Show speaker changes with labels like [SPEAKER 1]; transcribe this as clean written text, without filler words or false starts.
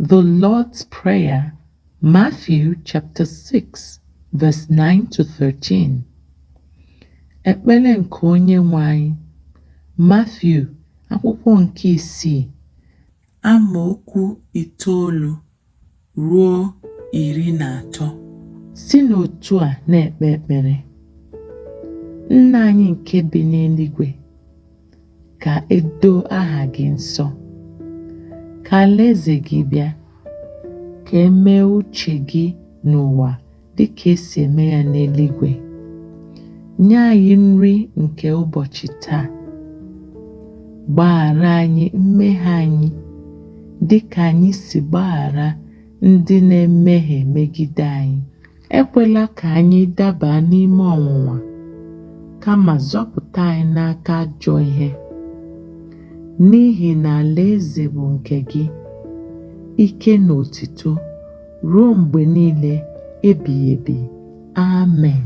[SPEAKER 1] The Lord's Prayer, Matthew chapter 6, verse 9 to 13. Ekpere nke Onyenwe anyị, Matthew akwụkwọ nke isii, amaokwu 9 ruo 13. Si n'otu a na-ekpe ekpere. Nna anyị nke bi n'eluigwe, ka e doo aha gị nsọ. Ka alaeze gị bịa. Ka e mee uche gị n'ụwa dị ka e si eme ya n'eluigwe. Nye anyị nri nke ụbọchị taa. Gbaghara anyị mmehie anyị dị ka anyị si gbaghara ndị na-emehie megide anyị. Ekwela ka anyị daba n'ime ọnwụnwa, kama zọpụta anyị n'aka ajọ ihe. N'ihi na alaeze bụ nke gị, ike na otuto, ruo mgbe niile ebighị ebi. Amen.